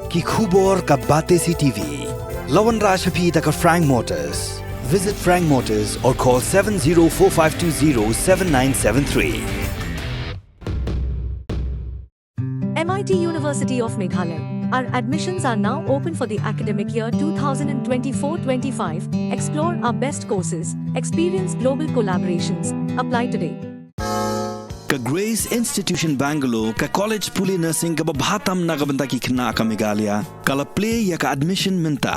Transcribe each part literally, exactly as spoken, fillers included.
Ki khubor ka Batesi T V. La wanrah sha phi da ka Frank Motors. Visit Frank Motors or call seven zero four five two zero seven nine seven three. M I T University of Meghalaya. Our admissions are now open for the academic year two thousand twenty-four twenty-five. Explore our best courses, experience global collaborations. Apply today. Ka Grace Institution Bangalore, ka college pule nursing kaba bha tam na ka bynta ki khynnah ka Meghalaya, ka la plie ïa ka admission mynta.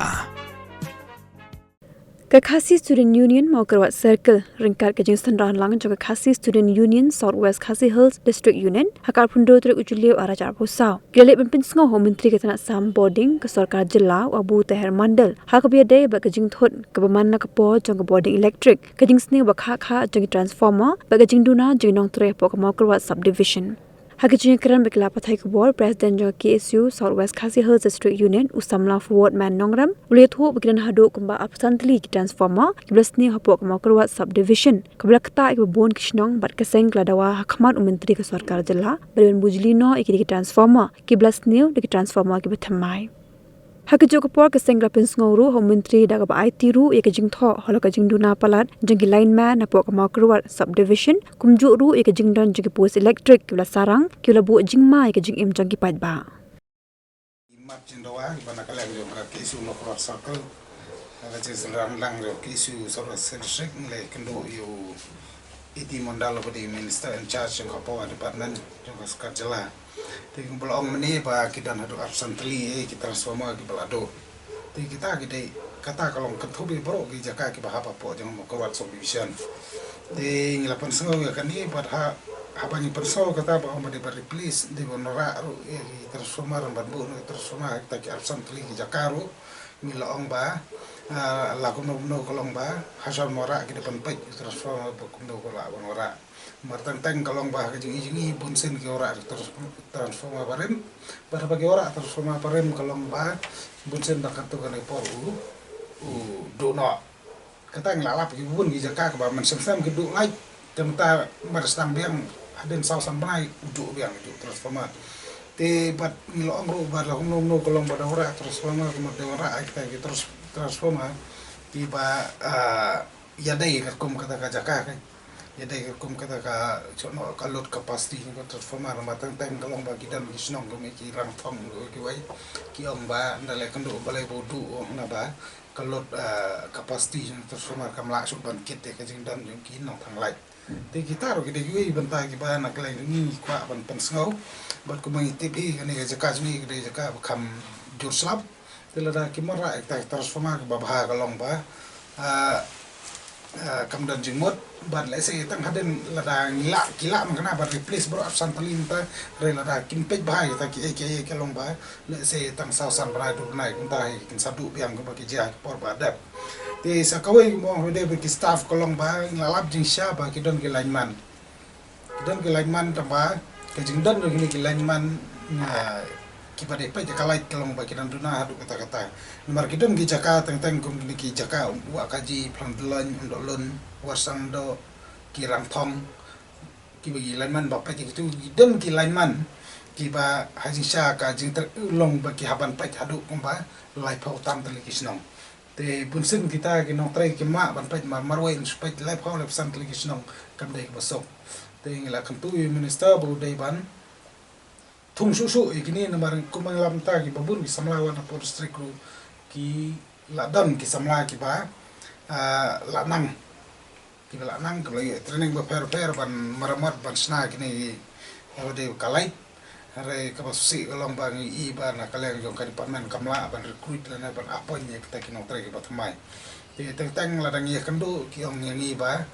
Ka Khasi Student Union Mawkyrwat Circle, ryngkat ka jingsynran lang jong ka Khasi Student Union South West Khasi Hills District Unit, ha ka arphew hynriew tarik u Jylliew arhajar arphew saw, ki la leit ban pynsngew ha u Myntri ka tnat sam bording ka sorkar jylla u Abu Taher Mondal, ha kaba ïadei bad ka jingthut kaba man na ka por jong ka bording electric, ka jingsniew ba khah khah jong ki transformer bad ka jingduna jong ki nongtrei hapoh ka Mawkyrwat Subdivision. Ha ka jingïakren bad ki lad pathai khubor, President jong ka K S U South West Khasi Hills District Unit, u samla Forward Man Nongrem, u la ïathuh ba ki don haduh kumba arphew san tylli ki transformer kiba la sniew hapoh ka Mawkyrwat Subdivision, kaba la ktah ïa kiba bun ki shnong, bad ka seng ka la dawa ha khmat u Myntri ka sorkar jylla ba dei ban bujli noh ïa kine ki transformer kiba la sniew da ki transformer kiba thymmai. Ha kajuh ka por, ka seng ka la pynsngew ruh ha u Myntri da kaba aiti ruh ïa ka jingthoh halor ka jingduna palat jong ki lineman hapoh ka Mawkyrwat Subdivision, kumjuh ruh ïa ka jingdon jong ki post electric kiba la sarang, kiba la buh jingma ïa ka jingim jong ki paidbah. Ki mat jingdawa kiba na ka liang jong ka K S U Mawkyrwat Circle, ha ka jingsynran lang jong ka K S U South West District, ngi la ïakynduh ïa u A T Mondal uba dei Minister in charge jong ka Power Department jong ka sorkar jylla. Te kumba la ong mynne ba ki don haduh arphew san tylli, eh, ki transformer kiba la duh. Te kita ki dei, kata ka long kynthup ïa baroh ki jaka kiba hap hapoh jong Mawkyrwat Subdivision. Te ngi la pynsngew ïa kane bad ha, haba ngi pynsngew kata ba ong ba dei ban replace, dei ban wanrah ruh ïa ki transformer, ban buh noh ki transformer ha kita ki arphew san tylli ki jaka ruh. Ngi la ong ba, ah, la kumno kumno ka long ba ha shuwa ban wanrah ki dei ban peit ki transformer ba kumno ka lah ban wanrah. Namar teng teng ka long ba ha ka jingïohi jong ngi bunsien ki wanrah trans-, transformer barim. Bad haba ki wanrah transformer barim ka long ba bunsien ba katto katne por u, u duh noh. Kata ngi la lap ki bun ki jaka kaba mynshem shem ki duh lait. Te mynta mar sdang biang hadien saw san bnai u duh biang u duh transformer. Te bad ngi la ong ruh ba la kumno kumno ka long ba da wanrah transformer, kumno da wanrah ai kita ki trans-, transformer kiba, ah, ïadei katkum kata ka jaka ka. Ïadei katkum kata ka, shuh noh ka load capacity jong ka transformer, namar teng teng ka long ba ki don ki shnong kum ki Rangthong kiwei ki ong ba ynda la ïakynduh balei ba u duh, u ong naba ka load, ah, capacity jong ka transformer kam lah shuh ban kit ïa ka jingdon jong ki nongthang lait. Te kita ruh ki dei kiwei bynta kiba na ka liang jong ngi ngi kwah ban pynsngew. Bad kumba ngi tip hi, kane ka jaka jong ngi ka dei jaka ba kham jur slap. Te lada kim wanrah ïa kita ki transformer kiba bha ka long ba, ah, ah, kam don jingmut, bad lehse tang hadien lada ngi lah, ki lah man kane ban replace baroh arphew san tylli mynta, hynrei lada kim peit bha ïa kita kiei kiei ka long ba lehse tang saw san bnai, duh bnai kumta hi kin sa duh biang kumba ki jia ha ki por ba dep. Te sa kawei kumba ong ruh dei ba ki staff ka long ba ngi la lap jingshisha ba ki don ki lineman. Ki don ki lineman, tangba ka jingdon jong kine ki lineman, ah, kiba dei peit ïa ka lait ka long ba ki dang duna haduh katta katta. Namar ki don ki jaka teng teng kum kine ki jaka Wahkaji, Phlangdlong, Umdohlun, Warsangdoh, ki Rangthong, kiba ki lineman ba peit ïa kitu, ki don ki lineman kiba ha jingshisha ka jingtrei u long ba ki hap ban peit haduh kumba laiphew tam tylli ki shnong. Te bunsien kita ki nongtrei kim lah ban peit, mar marwei yn shu peit laiphew laiphew san tylli ki shnong, kam dei kaba suk. Te ngi la kyntu ïa u minister ba u dei ban thung shuh shuh ïa kine, namar kumba ngi la mynta kiba bun ki samla wat hapoh district ruh ki la don ki samla kiba, ah, la nang, kiba la nang, kiba la ïoh training bapher bapher ban maramot, ban shna kine ki, ïa ba dei ka lait. Hynrei kaba sngewsih ka long ba ngi i ba na ka liang jong ka department kam lah ban recruit lane ban appoint ïa kita ki nongtrei kiba thymmai. Te teng teng lada ngi ïakynduh ki ong ïa ngi ba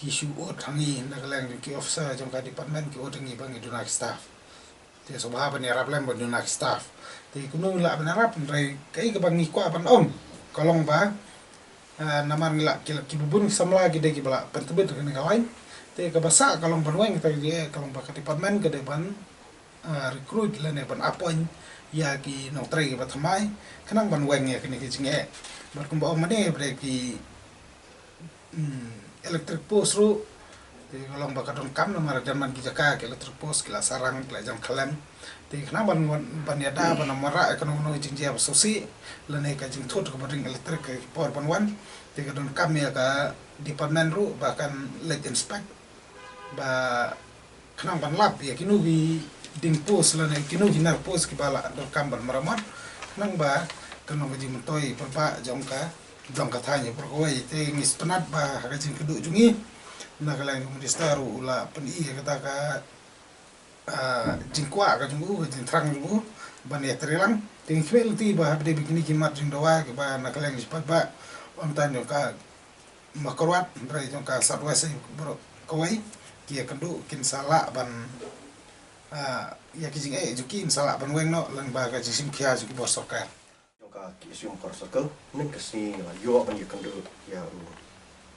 ki shu ud ha ngi, na ka liang jong ki officer jong ka department ki ud ha ngi ba ngi duna ki staff. Te sngewbha ban ïarap lem ban duna ki staff. Te kumno ngi lah ban ïarap, hynrei kaei kaba ngi kwah ban ong ka long ba, ah, namar ngi lah, ki lah, kiba bun ki samla ki dei kiba lah pyntbit ha kane ka line. Te kaba sah ka long ban weng kita ki jingeh, ka long ba ka department ka dei ban, ah, recruit lane ban appoint ïa ki nongtrei kiba thymmai khnang ban weng ïa kine ki jingeh. Bad kumba ong mynne ba dei ki, hmm, electric post ruh, te ka long ba ka donkam namar don man ki jaka ki electric post ki la sarang, ki la jan khlem. Te khnang ban, ban, ban ïada ban wanrah ïa kano kano ka jingjia ba sngewsih lane ka jingthut kaba ring electric ka por ban wan, te ka donkam ïa ka department ruh ba kan leit inspect ba khnang ban lap ïa kino ki ding post lane kino ki nar post kiba la donkam ban maramot, khnang ba kan long ka jingmyntoi paidbah jong ka, jong ka thaiñ baroh kawei. Te ngi sngewtynnat ba ha ka jingkynduh jong ngi na ka liang ka minister ruh u la pyni ïa kata ka, ah, jingkwah ka jong u, ka jingthrang jong u ban ïatreilang. Te ngi khmih lynti ba haba dei ba kine ki mat jingdawa kiba na ka liang ki paidbah, ym tang jong ka Mawkyrwat, hynrei jong ka South West baroh kawei, ki ïakynduh kin sa lah ban, ah, ïa ki jingeh jong ki kin sa lah ban weng noh lyngba ka jingshim khia jong ki bor sorkar. Jong ka K S U Mawkyrwat Circle, mynta ka sngi ngi la ïoh ban ïakynduh ïa u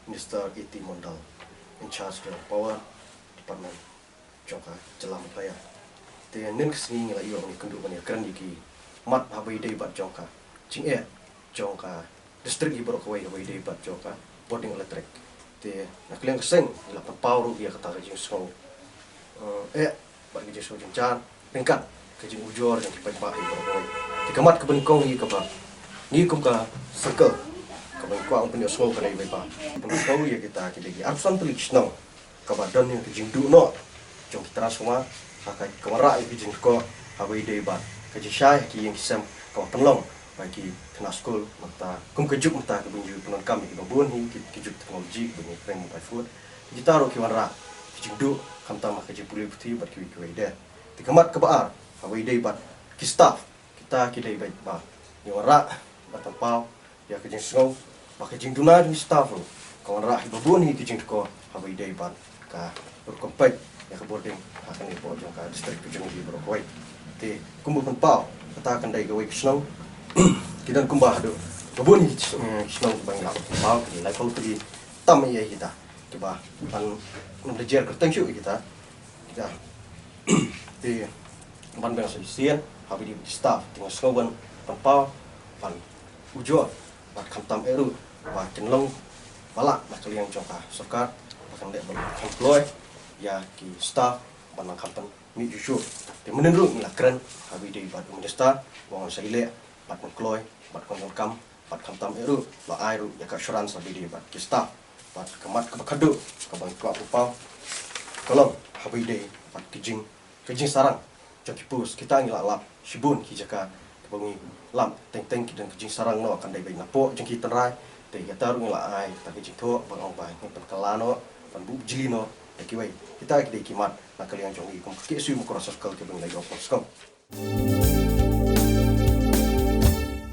Minister A T Mondal, in charge jong Power Department jong ka jylla Meghalaya. Te mynta ka sngi ngi la ïoh ban ïakynduh ban ïakren ïa ki mat haba ïadei bad jong ka jingeh jong ka district hi baroh kawei haba ïadei bad jong ka bording electric. Te na ka liang ka seng ngi la pynpaw ruh ïa kata ka jingsngew, eh, eh, bad ka jingsngew jynjar ryngkat ka jingujor jong ki paidbah hi baroh kawei. Te ka mat kaba nyngkong hi kaba ngi kum ka circle kaba ngi kwah ban pynïohsngew ka dei ba, pynïohsngew ïa kita ki dei ki arphew san tylli ki shnong kaba don ïa ka jingduh noh jong ki transformer, ha ka, ka wanrah ïa ka jingkyrkhu haba ïadei bad ka jingshai ha ki ïing ki sem kaba pynlong ba ki khynnah skul mynta, kum ka juk mynta kaba ngi ju pyndonkam ïa kiba bun hi ki, ki juk technology kiba ngi kren mobile phone. Kita ruh ki wanrah ki jingduh khamtam ha ka jingpule puthi bad kiwei kiwei de. Te ka mat kaba ar haba ïadei bad ki staff, kita ki dei ba, ba ngi wanrah ban pynpaw ïa ka jingsngew ba ka jingduna jong ki staff ruh ka wanrah hi ba bun hi ka jingkyrkhu haba ïadei bad ka rukom peit ïa ka bording ha kane ka por jong ka district ka jong ngi baroh kawei. Te kumba pynpaw kata kan dei kawei ka shnong, ki don kumba haduh ba bun hi ki shnong ba ngi la pynpaw, ki lai phew tylli tam ïa kita kiba ban nym da jer kyrteng shuh ïa kita. Te ban biang sa shisien haba ïadei bad ki staff, te nga sngew ban pynpaw ban ujor bad khamtam eh ruh ba kin long ba lah na ka liang jong ka sorkar ba kan leh ban kham kloi ïa ki staff ban nang kham pynmih shuh shuh. Te mynnin ruh ngi la kren haba ïadei bad u minister ba ngan sa ïaleh bad nang kloi bad ngan donkam bad khamtam eh ruh la ai ruh ïa ka assurance haba ïadei bad ki staff. Bad ka mat kaba khadduh kaba ngi kwah pynpaw ka long haba ïadei bad ka jing, ka jingsarang jong ki post. Kita ngi la lap shibun ki jaka kiba ngi lap teng teng ki don ka jingsarang noh, kan dei beit napoh jong ki tynrai. Te kata ruh ngi la ai kata ka jingthoh ba ong ba ngin pynkylla noh, ban buh bijli noh ïa kiwei. Kita ki dei ki mat na ka liang jong ngi kum ka K S U Mawkyrwat Circle kiba ngi la ïoh pynskhem.